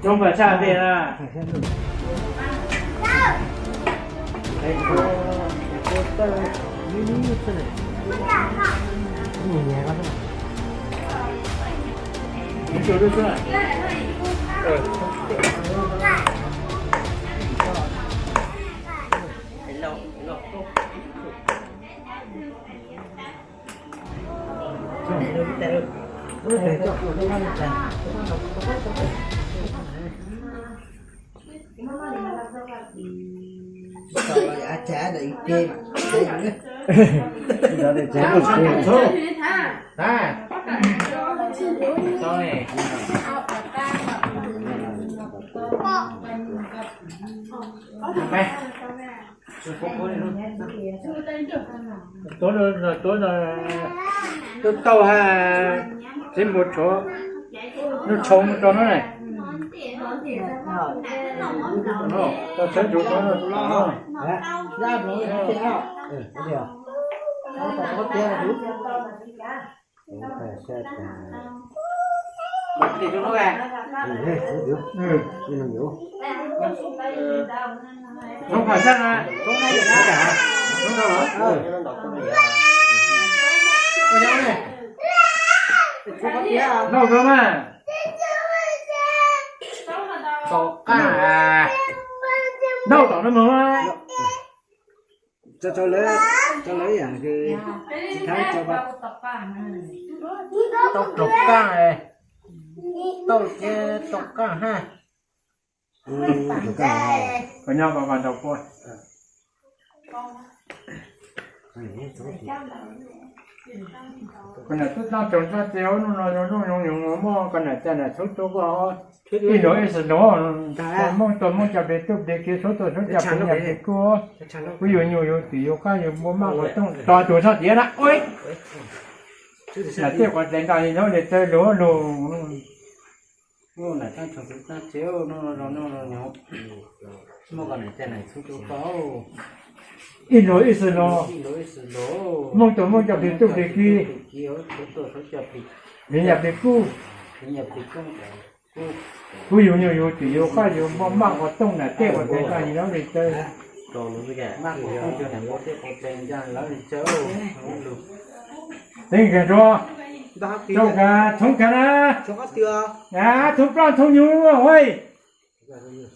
Coob pais tshaj tej na. Tuav no, tuav no, tub tauj ha, txiv npua tshuav, nug tshau mus rau no na. Tau sawv ntsug rau no. Txhoov pham sab na. Noj kawg mas. Tom qab. Noj tom no mus. Tso, tso lawv, tso lawv ib yam, tsis thab tso pa. Tau tom qab, tau ces tom qab ha. Koj nyob koj ntaus pua. Koj niam twb tau tsaus ntsaj ces hnub no yog hnub nyoog nyoog muaj koj niam caj niam txhub rau koj. Ib nus ib xwm nus, Hmoob tuaj Hmoob cov plig tub plig kiv, Suav tuaj Suav cov plig nyiaj plig kub, kuv yug nyuj yug twm yug qab yug npua maj npua tooj, tos tus sab tiav na. Niam tij quav tes nrog li nyob li txawj lug lug. Ib nus ib xwm nus, Hmoob tuaj Hmoob cov plig tub plig kiv, plig nyiaj plig kub, kuv yug nyuj yug twm yug qab yug npua maj npua tooj, niam tij quav tes nrog li nyob li txawj. Teev kiag rua, rau kiag txhoov kiag na, txhoov plaj txhoov nyuj,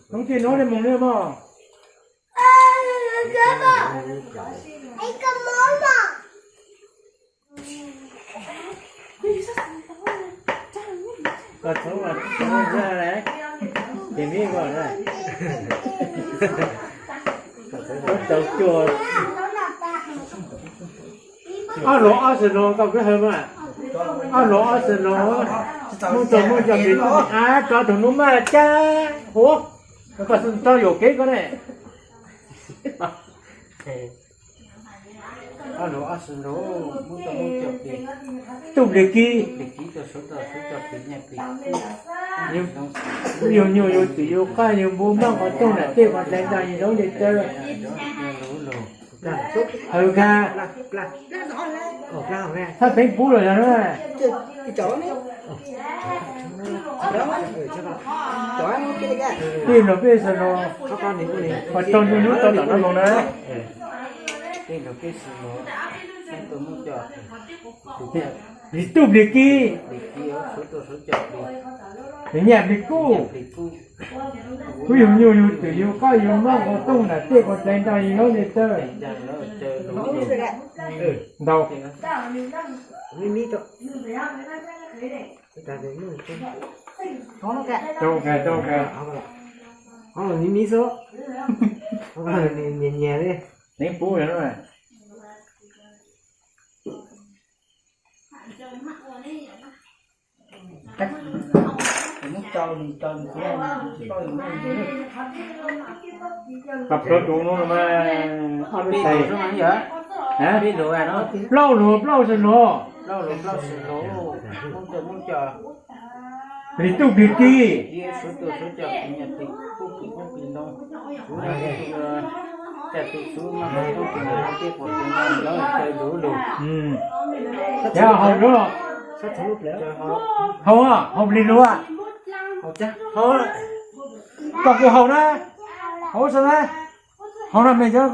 txhoov tij nuav li moog li mog. Koj txhoov, txhoov na, ces mib koj na. Txhoov tau cuag ob lus ob xwm nus koj kwv hawm mas. Ob lus ob xwm nus, Hmoob tuaj Hmoob cov plig, a, rov tug nub maj cab huv, koj txhob yuam kev koj ne. Ob lus ob xwm nus, Hmoob tuaj Hmoob cov plig, tub plig kiv, yug nyuj yug twm yug qab yug npua maj npua tooj, niam tij quav tes nrog li nyob li txawj. Hawm kag, thaj teev puv lawm yog na. Peb los peb xwb los, ua rau nub nub tau tom no mus na. Plig tub plig kiv, plig nyiaj plig kub, Kuv yug nyuj yug twm yug qaj yug mab ua tooj nam tej ua txais nrag yug laub li tawb ntau. Rau ka, rau ka. Nyias nyias li. Neb pub no. Koj plhuav tus no mas ob peb tais. Plaub lus, plaub lus, plig tub plig ki. Yog haus lus, haus, haus plig lus. Koj kuj haus na, haus saib na, haus no me cov.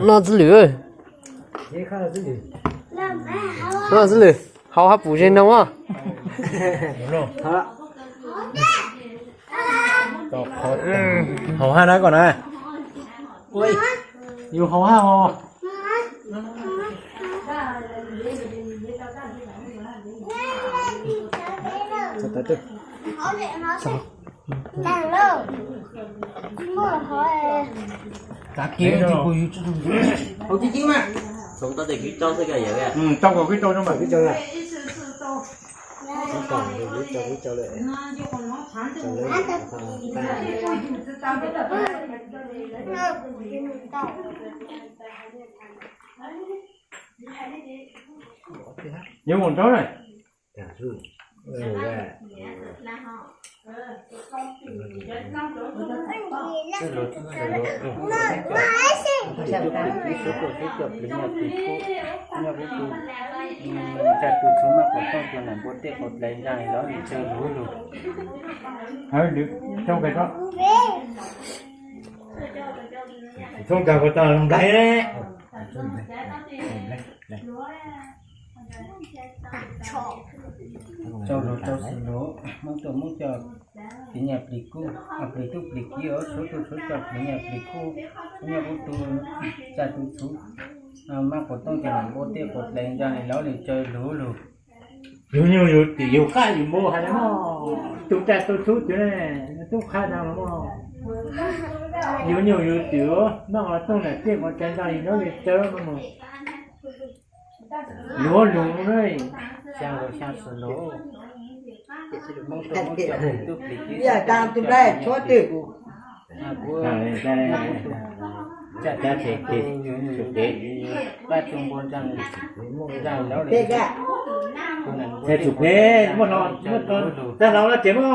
Noj txwj lwm, noj txwj lwm, haus hab pum ze noo. Haus hab na koj na. Yus haus hab os. Tau kom kwv tau, kwv tau. Yuav mus nraub na. Txhob nkag puas tau nplaig ne. Rau lus rau xwm lus, Hmoob tuaj Hmoob coj, plig nyaj plig kub, plig tub plig kiv os, suav tuaj suav coj, plig nyaj plig kub, Hmoob nyob ub tug, txaj tug txhuv, mab quas tooj cov nam npua tej quas dlais ntsa li laub li caw lug lug. Yug nyuj yug twm yug qab yug npua hais li mog, tu txaj tu txhuv twg ne, tub qab zoo los mog. Yug nyuj yug twm, mab quas tooj nam tej quas dlais ntsa li laub li caw no mog. Luag lug na, xyaa lug xyaa xwm lug. Ib yam tas tus nplaig tshuav twg. Tsum pem, muaj no, tag hlau no ces muaj.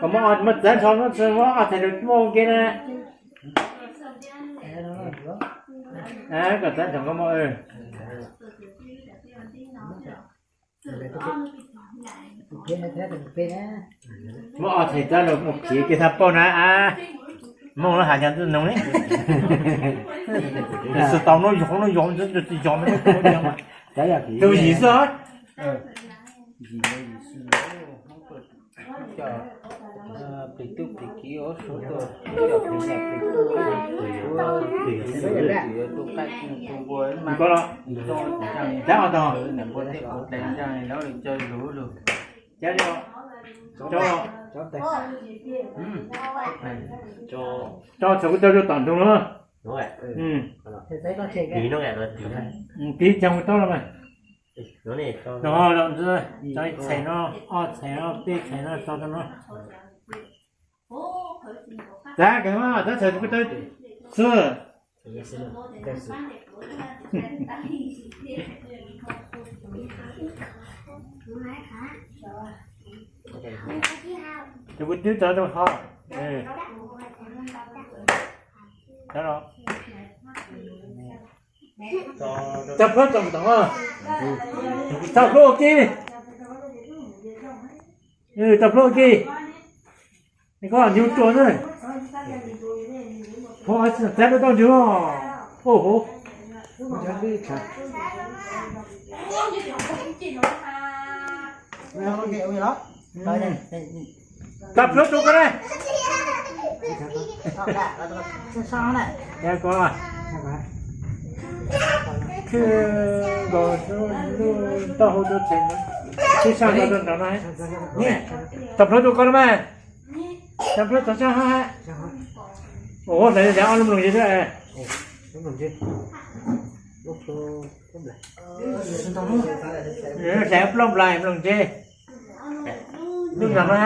Koj muab txav ntsho no tsis muab ob txhais lus muaj ua ke na. Koj txav ntsho koj muab. Muab ob txhais txav lus mus khiv kiag thaj pauj na. Muaj lub has nyog ntxwj noog li. Tsis tau nub yog nub yog ntxwj yog, tus yim xwb. Plig tub plig kiv, suav tuaj suav coj, plig nyaj plig kub, suav twm yuav tu qab tu npua, mab tub nam npua tej quas dlais ntsa li laub li caw lug lug. Tso txhais kuv taub rau tom ntug no. Tiv txhais kuv taub los mas. Tso ib txhais no, ob txhais no, peb txhais no, tso rau no. Txav kawg mas, txav txhais kuv taub xwb. Ces kuv twb tso rau hauv. Tso plhuav tso ntoo, tso plhuav ua ke, tso plhuav ua ke. Koj nyuj ruam na. Txav rau tau ntswg os. Ub, hu. Tso plhuav tus ko na. Ko, khwb nkaus lub taub hau rau tsev, khwb sab nkaus rau nraud no. Tso plhuav tus ko na mas. Tso plhuav tso sab hab. Ua ntawd yog ob lub mloog ze xwb. Hlais plaub nplais mloog ze. Lub no na.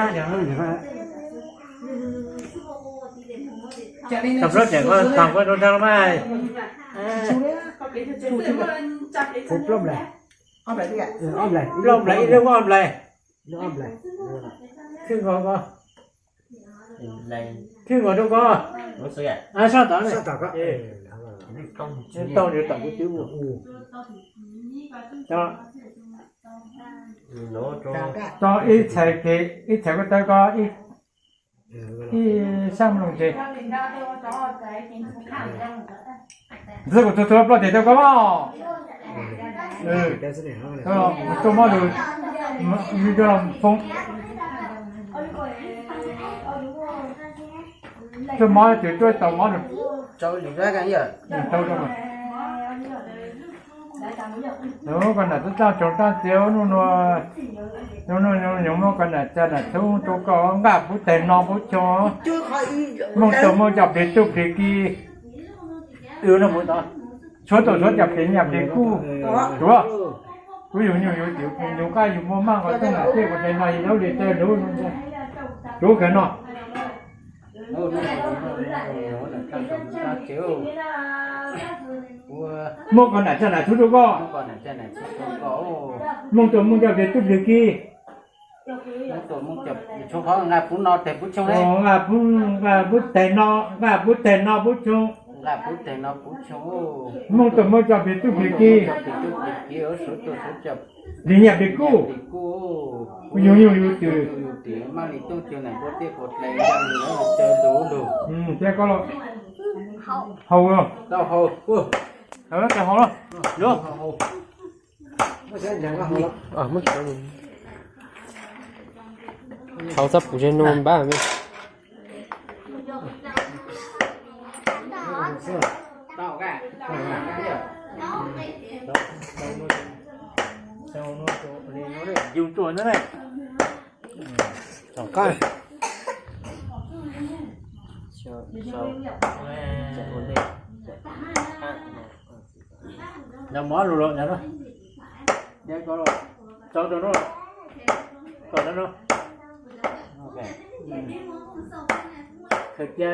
Tso plhuav tseem ko thaum ko rau nraud mas. Plaub nplais ib lub ob nplais. Khwb nkaus ko. Khwb nkaus rau ko. Sab tod. Tau nws tom kuv twb ua. Tso ib txhais, ib txhais ko taw ko ib, ib sab mloog ze. Ntxwb kuv txhua txhua plaub tes rau ko mog. Tuaj mob lus, yus coj los foob. Tuaj mob ces tuaj tau mob lus. Tau rau. Koj nam txaj tsoos tag txiv, nub nua, nub nua nyoos muab koj nam txaj nam txhub rau koj, nqaj puv teg no puv tshooj, mooj tau muaj cov plis tub plis ki. Tshuav tau tshuav cov plis nyaj plis kub, tshuav. Kuv yug nyuj yug twm yug qab yug muaj maj nqos tooj nam tej kuv tes no yog laub li tej lub, tshuav kawg no. Muab koj nam txaj nam txhub rau koj, mooj tau muaj cov plis tub plis ki. Nqa puv no teg puv tshooj, nqa puv teg no, nqa puv teg no puv tshooj, nqa puv teg no puv tshooj. Mooj tau muaj cov plis tub plis ki, plis nyaj plis kub. Kuv yug nyuj yug twm, maj li tooj cog nam npua tej kuv tes, cog lug lug. Thiab koj los haus los, haus los. Haus txoj puv ze no npab me. Yug tuaj na. Nov mov lug los nov, tso rau no, kom no no. Khaws cia,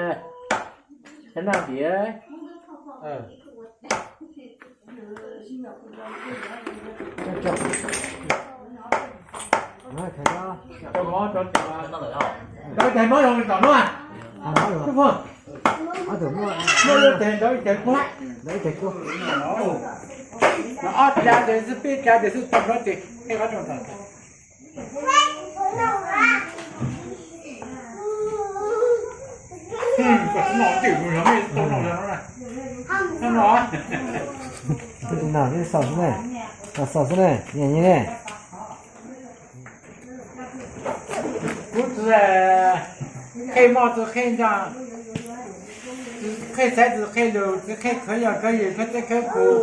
khaws naj ntiav. Rau mov rau, rau ib teg mov rau tom no. Muaj ib teg rau ib teg puag, ob tsa tes xwb, peb tsa tes xwb, tau rau tes, peb qab rau tom. No xaus xwb ne, xaus xwb ne, nyiam nyiam ne. Kuv txiv qhej moj, txiv qhej ntsa, txiv qhej xaiv, txiv qhej lus, txiv qhej khuav yog kawg yws kawg txeeb kawg kuv.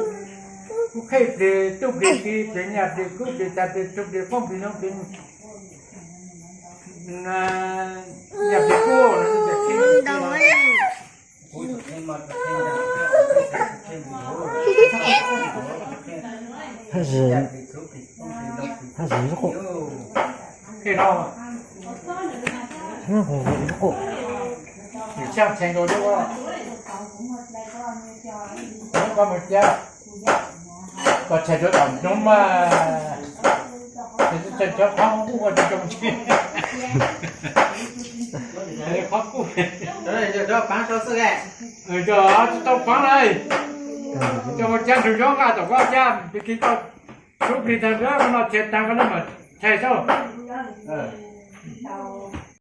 Kuv qhej plis tub plis ki, plis nyaj plis kub, plis txha plis tsua, plis poob plis noo, plis nyaj plis kub. Qhej no, qhej no, qhej no. Koj mus cas, koj tshais rau tom hnub mas, tshais cov qhov ua rau zoo tsis, qhov kuj, tsis tau pav na, coj mus cas nrug nyob nqa tom koj cas plis ki koj, tub plis tag nrho no tshais tag koj na mas tshais xwb.